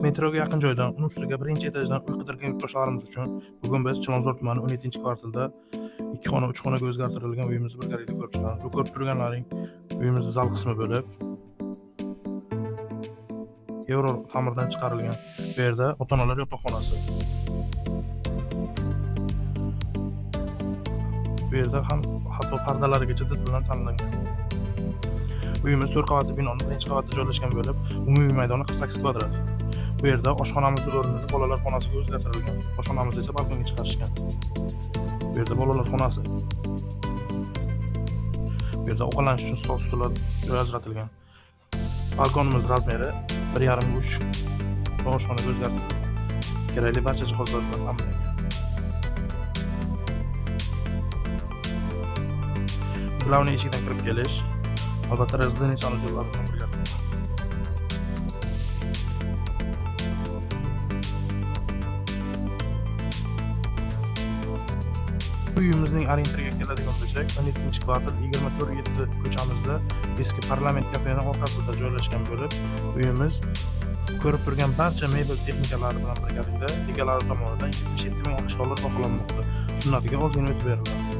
Metroga yaqin joydan, uni ustiga birinchi etajdan uy qidirgan yurtdoshlarimiz uchun bugun biz Chilonzor tumani 17-kvartalda 2 xona, 3 xonaga o'zgartirilgan uyimizni birgalikda ko'rib chiqamiz. Bu ko'rib turganlaring uyimizni zal qismi bo'lib, yevro xamirdan chiqarilgan. Bu yerda ota-onalar yotoqxonasi. Bu yerda ham hatto pardalarigacha did bilan ta'minlangan. Uyimiz 4 qavatli binoning birinchi qavatida joylashgan bo'lib, umumiy maydoni 48 kvadrat. Bu yerda oshxonamizni o'rnini bolalar xonasiga o'zgartirilgan. Oshxonamizni esa balkonga chiqarishgan. Bu yerda bolalar xonasi. Bu yerda ovqatlanish uchun stol, stullar joy ajratilgan. Balkonimiz razmeri 1,5 ga 3 oshxonaga o'zgartirilgan. Kerakli barcha jihozlar bilan ta'minlangan. Главный eshikdan kirib kelish, albatta раздельный санузел lar bilan birgalikda. Uyimizning orientiriga keladigan bo'lsak, 17-kvartal 24-7 ko'chamizda eski parlament kafening orqasida joylashgan bo'lib, uyimiz ko'rib turgan barcha mebel texnikalari bilan birgalikda egalari tomonidan 77 ming AQSh dollar baholanmoqda. Sunnatiga ozgina o'tib beriladi.